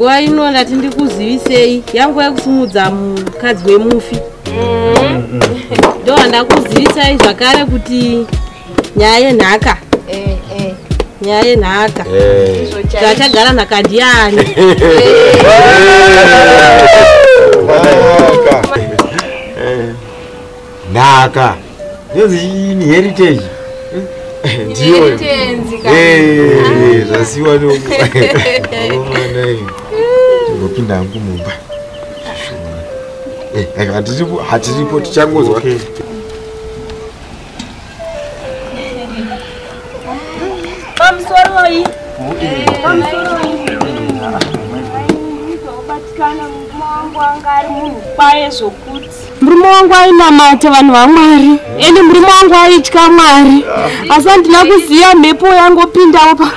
Nguva ino ndati ndikuzivisei yanguva yekusimudza mukadzi wemufi. Ndo handakuzivisai zvakare kuti nyaya yenhaka. Nyaya yenhaka. Tachagara nhaka ndiani? Nhaka. Ndozini heritage. Ndiyo. Zvasiwa nokuonai. Ndopinda hangu mumba. Hatiripo tichangozwa. Pamusoroi. Pamusoroi. Ndobatikana murume wangu anga ari munhu kwaye zvokuti. Murume wangu ainamata vanhu vaMwari. Ende murume wangu aitya Mwari. Asi handina kuziva mhepo yangopindawo pa.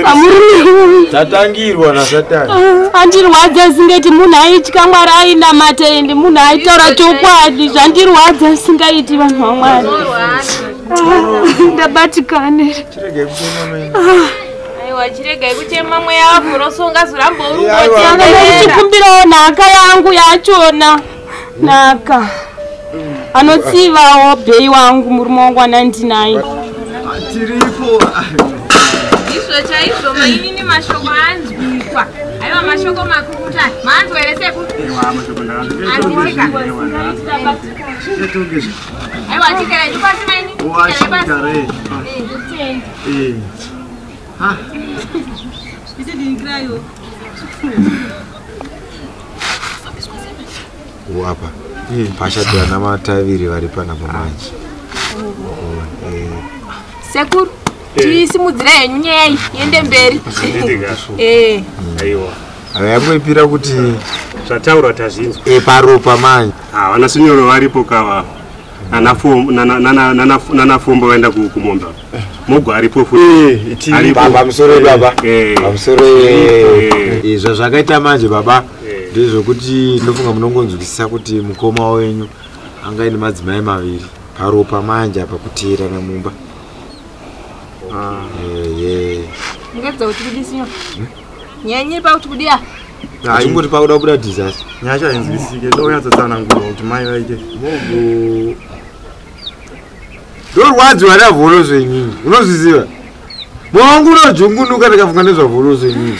Pamurume. Tatangirwa naSatani. Andirwadza singeti munhu aitya Mwari ainamata ende munhu aitaura chokwadi. Zvandirwadza singaiti vanhu vaMwari. Ndabatikana. Chiregai kuchema mai. Aiwa chiregai kuchema mweya wavhoroso ungazoramba uri Ndichikumbirawo nhaka yangu yachona. Nhaka. Anotsivawo bhei wangu murume wangu wa99. Tiripo. Izvo chaizvo mainini mashoko anzwikwa. Aiwa mashoko makukuta. Manzwa here sekuru? Anditika. Aiwa chigara pasi mainini. Wachigare. Apa pashati vana mataviri vari panapa manje. Sekuru, tisimudzira henyu nyaya iyi iende mberi. Aiwa. Yangoipira kuti zvataurwa tazvinzwa. Paropa manje. Vana sinyoro varipo kava. Nana fombo vaenda kumombe. Mogo aripo futi. Pamusoro baba. Pamusoro izvo zvakaita manje baba. Ndezvekuti ndofunga munongonzwisisa kuti mukoma wenyu anga aine madzimai maviri paropa manje apa kuteerana mumba. Mungedza kuti kudi sinyo. Nyaya nyiri pakuti kudiya. Achingoti pakuda kubuda disaster. Nyaya yacho hainzwisike. Ndonyatsotsanangura kuti mai vaite. Mogo. Ndorwadziwa navhoroso inini. Unozviziva? Moyo wangu unojungunuka ndikafunga nezvavhoroso inini.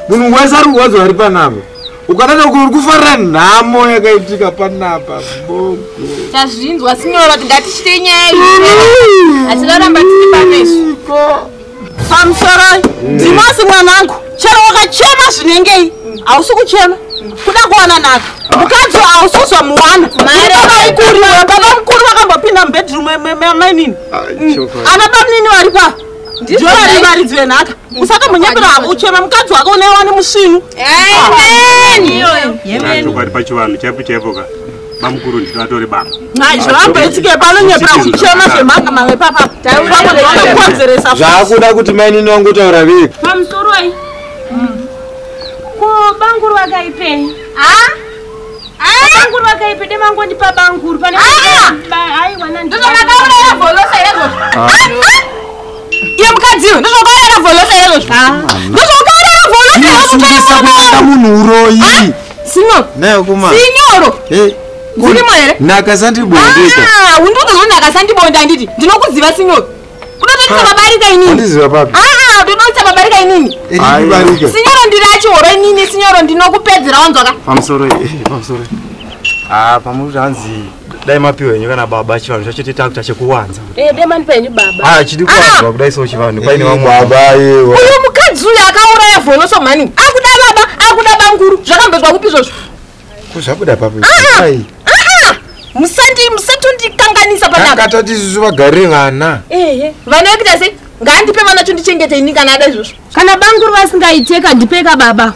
Munhu wese ari kurwadziwa ari panapa. Ukadada uri kufarira nhamo yakaitika panapa mogo. Tazvinzwa sinyoro kuti ngatichite nyaya iyi. Hatiraramba tiri pano isu. Pamusoroi. Ndimosi mwanangu. Chero wakachema zvinengei. Hausi kuchema. Kuda kuwana nhaka. Mukadzi hausi kuzomuwana. Baba ikuru, baba mukuru vakambopinda mubedroom mainini. Ana bamunini vari pa. Ndivo vari varidzi venhaka. Usatombonyepera hako kuchema mukadzi wako unewa nemusvinu. Amen. Chokwadi pachivanhu chaipo chaipo ka. Bamukuru ndito atori baba. Hai zvavamboitike panonyepera kuchema zvemhanga mamwe papa. Pamwe vanokonzeresa. Zvakuda kuti mainini wangotaura vega. Pamusoroi. Ko banguru vakaipei? Banguru vakaipe demangondipa banguru pane aiwa Ndozvamakauraya vholosa here izvozvo. Iye mukadzi iwe ndozvakauraya vholosa here izvozvo. Ndozvakauraya vholosa here Sungisa kuenda munhu uroyi. Sinyoro. Nayo kuma. Sinyoro. Dzirimo here? Nhaka sandibondeka. Undozvo nhaka sandibonda handiti. Ndinokuziva sinyoro. Unotoita babarika inini. Handiziva papi. Ndinoita babarika inini. Barika. Sinyoro ndiri achihoro inini sinyoro ndinokupedzera wanzwaka. Pamusoro pamusoro. Pamuti hanzi dai mapiwa henyu kana baba chivanhu chacho tetakuta chekuwanza. Demani penyu baba. Chidi kuwanzwa kudai so chivanhu paine vamwe. Baba iwe. Uyu mukadzi uyu akauraya vholoso mhani. Akuda baba, akuda banguru. Zvakambozwa kupi izvozvo? Kuzvabuda papi. Musatondikanganisa panapa. Takatati isusu vagarire vana. Ehe. Vana vekuita sei? Ngaandipe vana chondichengete ini kana ada izvozvo. Kana banguru vasingaiteka ndipeka baba.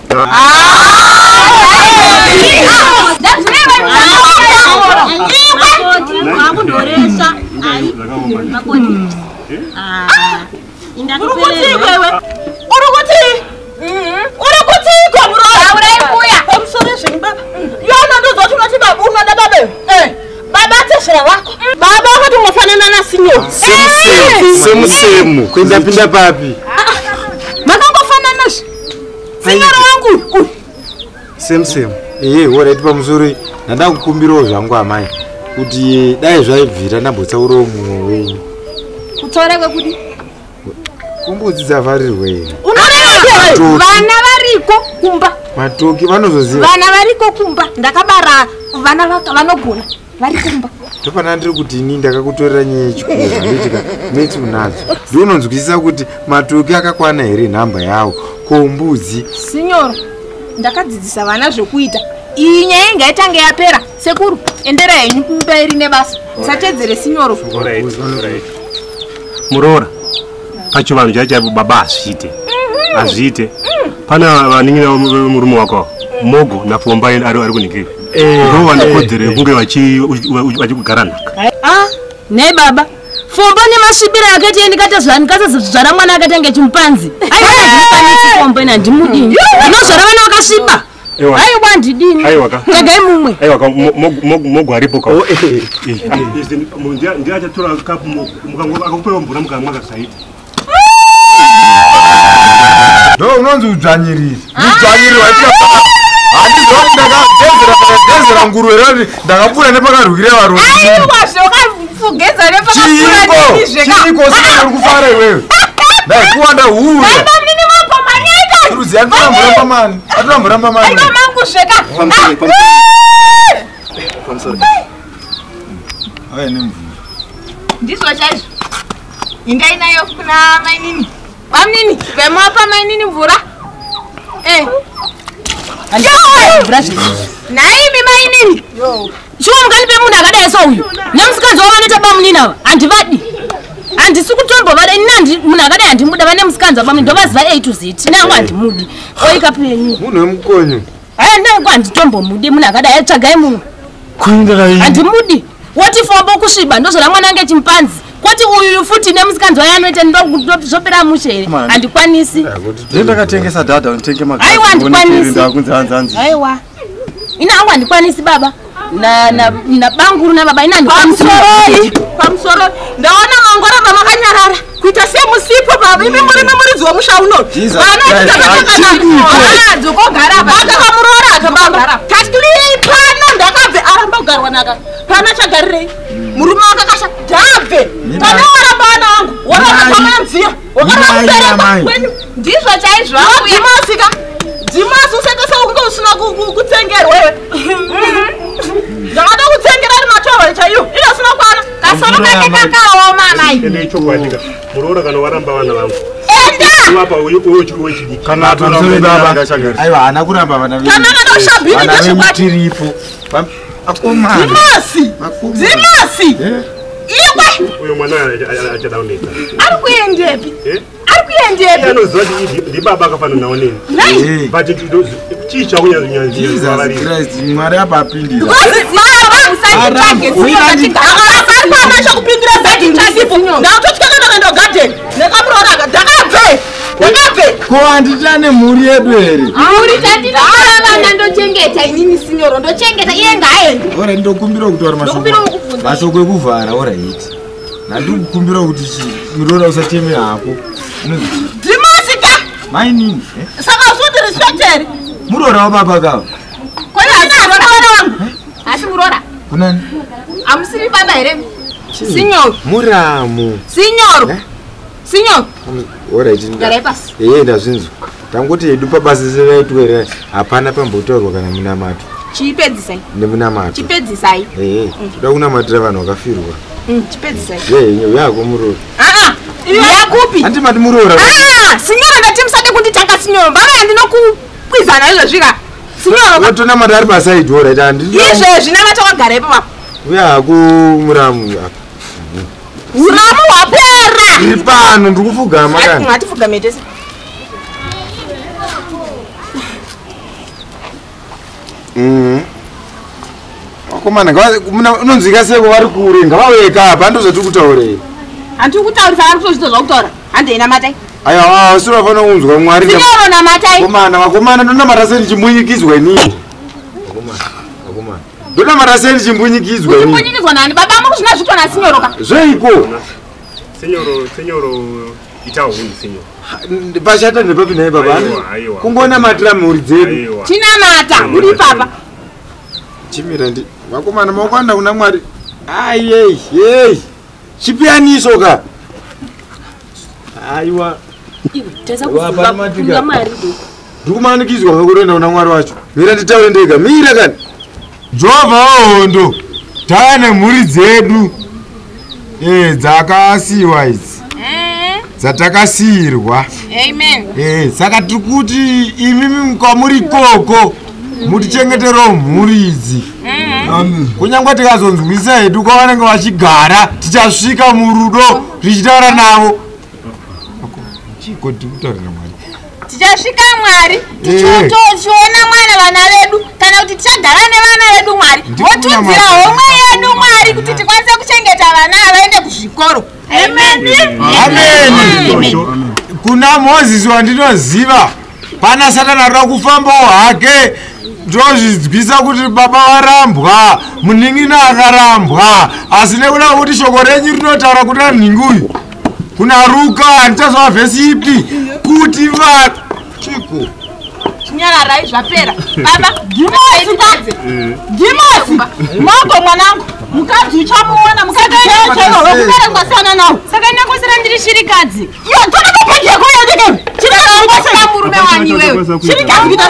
Akundoresa. Uri kuti iwewe? Uri kuti? Uri kuti iko Taurai mbuya. Pamusoro zvenyu baba. Yona ndozoti unoti baba unoda baba. Baba atezvera wako. Baba wakati ungofanana nasinyo. Semu semu. Kuenda pinda papi. Makangofanana Sinyoro wangu. Same same. Ehe, alright pamusoro ndanda kukumbirawo zvangu amai kuti dai zvaibvira ndambotsaurawo mumwe wenyu. Kutsaura kwekudi? Kumbudzi dzavharirwa here? Vana variko kumba. Matoki vanozoziva. Vana variko kumba. Ndakabara vana vanogona. Vari kumba. Tofana ndiri kuti ini ndakakutorera nyaya yechikoro handitika metsi unadzo. Ndinonzwisisa kuti matoki akakwana here nhamba yawo ko mbudzi. Sinyoro, ndakadzidzisa vana zvekuita. Iyi nyaya ingaitange yapera. Sekuru, endera henyu kumberi nebasa. Musatedzere sinyoro. Alright. Muroora. Pachivanhu chaicho baba hazviite. Hazviite. Pana vanin'ina murume wako. Mogo naFomba ari kunikira. Ndo vane kodzero yekunge vachikugara nhaka. Ah, nei baba. Fombo nemasvibiro akaita ndikatazvara mwana akaita chimpanzi. Aiwa handimukwanisi Fombo ina handimudini. Ndinozvara vana vakasviba. Aiwa handidini. Regai mumwe. Aiwa ka mogo aripo ka. Ndiye achatora kapu akakupewa mvura mukamwa kasaita. Ndo unonzi udzvanyiriri. Udzvanyiriri waitira handizwa kuti ndakagezera nguruve rati ndakapfuura nepakarwira varume. Aiwa zvokafugeza nepakapfuura nini zveka. Chiiko usina uri kufara iwewe. Dai kuwanda hura. Baba mnini mambo manyika. Ruzi atora mani. Atora mvura mani. Aiwa mangu zveka. Pamusoro. Aya nemvura. Ndizvo chaizvo. Indai nayo kuna mainini. Bamnini, vemwapa mainini mvura. Eh. Naimi mainini. Shuwa mukandipe munhu akadai so uyu. Nemusikadzi wavo vanoita bamunini ava. Handivadi. Handisi kutombovada. Ini munhu akadai handimuda. Vane musikadzi wabamunini. Ndovaziva A to Z. Nangu handimudi. Oika penyu. Munhu wemukonyo. Aya nangu handitombomudi munhu akadai. Tsvagai mumwe. Handimudi. Woti Fombo kusviba ndozvara mwana ange chimpanzi. Kwoti uyu futi nemusikanzi waye anoita ndozopera mushe here. Handikwanisi. Ndiye ndakatengesa data nditenge magazini. Aiwa handikwanisi. Ndakunzi hanzi. Aiwa. Ina hangu handikwanisi baba. Na banguru na baba ina handikwanisi. Pamusoro. Ndaona mangora baba makanyarara. Kuita semusipo baba imi muri muridzi wemusha uno. Vana takatakana. Dzokogara baba. Akamuroora baba. Tatiri pano ndakabve aramba kugarwa naka. Pana chagarirei. Murume wakakasha ndabve. Tanaora bana wangu. Wakakama nzira. Wakaramba kwenyu. Ndizvo chaizvo. Dimasika. Dimasi usaita seunge usina kutsengerwa wewe. Ndakada kutsengera ari matorwa chaiyo. Ino usina kwana. Kasoro kake kakaoma mai. Ende ichokwadi ka. Muroora kana waramba vana vangu. Enda. Apa uyo wechidiki. Kana pamusoro baba. Aiwa haana kuramba vana venyu. Kana kana Vana venyu tiripo. Akomana. Dimasi. Dimasi. Iwe. Uyo mwana achada kunetsa. Ari kuendepi? Ari kuendepi? Anoziva kuti ndi baba akafanana nawo neni. But chii chakunyanzunyanzira. Jesus Christ, Mwari apa apindira. Baba usanditsvage Akapana chokupindira zati ndisipo. Ndakutotya kana kuenda kugarden. Nekamuroora ndakabve. Ndakabve. Ko handitane mhuri yedu here? Mhuri tandinogara vana ndochengeta inini sinyoro ndochengeta iye ngaaende. Ora ndokumbira kutaura mashoko ekuvhara alright. Ndandikukumbira kuti muroora usacheme hako. Dimasika. Mainini. Saka usati respect here? Muroora wababa kava. Kwani asi muroora wangu? Asi muroora. Kunani? Amusiri baba here? Sinyoro. Muramu. Sinyoro. Sinyoro. Alright. Garai pasi. Eh ndazvinzwa. Tangoti hedu pabasa sevaitwa here hapana pambotaurwa kana munamato. Chipedzisai. Nemunamato. Chipedzisai. Eh, toda kunamatira vanhu vakafirwa. Chipedzisai. Ye, yako muroora. Ah ah. Yakupi? Handi mati muroora. Ah, sinyoro ndati musade kunditanga sinyoro. Baba ndinokukwizana izvozvika. Sinyoro. Watonamata ari pasaidi alright handi. Izvezvi namata wakagara ipo papo. Uya muramu apa. Uramu hwapera. Ndiri pano ndiri kupfugama kani. Ngatifugame tese. Vakomana unonzwika seko vari kure ngavauye apa ndozvatiri kutaurei. Handiri kutaurisa vari kutozviita zvakutaura. Handei namatai. Aiwa usiri vafanira kunzwa Mwari. Sinyoro namatai. Vakomana vakomana ndonamata sei ndichimbunyikidzwa inini. Vakomana ndonamata sei ndichimbunyikidzwa inini. Uchimbunyikidzwa nani? Baba muri kuzvina zvitwa nasinyoro ka. Zveiko? Sinyoro sinyoro ita hunhu sinyoro. Pashata ndepapi naye baba? Aiwa, aiwa. Kungonamatira mhuri dzedu. Aiwa. Chinamata uri papa. Chimira ndi vakomana makwanda kuna Mwari. Ayei, yei. Chipiyaniso ka. Aiwa. Taza kuziva Mwari. Ndikumanikidzwa kakutoenda kuna Mwari wacho. Mira nditaure ndega. Mira kani. Jehovha wahondo. Taya nemhuri dzedu. Dzakasiyiwa idzi. Dzatakasiyirwa. Amen. Saka tiri kuti imimi kwamuri ikoko mutichengeterewo mhuri idzi. Kunyangwe tikazonzwisa hedu kwavanenge vachigara, tichasvika murudo tichitaura navo. Chiko tiri kutaurira Mwari. Tichasvika Mwari tichiona mwana vana vedu, kana kuti tichagara nevana vedu Mwari. Votudzira homwe yedu Mwari kuti tikwanise kuchengeta vana vaende kuzvikoro. Amen. Amen. Kuna Mozisi wandinoziva, pana Satani arida kufambawo hake. Ndozvidzwisa kuti baba varambwa, munin'ina akarambwa, asi nekuda kwekuti shoko renyu rinotaura kuti anhingi uyu kuna Ruka, handichazova vhesi ipi kuti va chiko Chinyararai zvapera. Baba, Gimosi, Gimosi, mago mwanangu, mukadzi uchamuona, mukadzi chaiwo chaiwo wekuberekwa siyana nawo. Saka ndakosera ndiri shirikadzi. Iyo, tora mapedzi eko yodeke. Chirikadzi murume wani iwewe. Chirikadzi kuita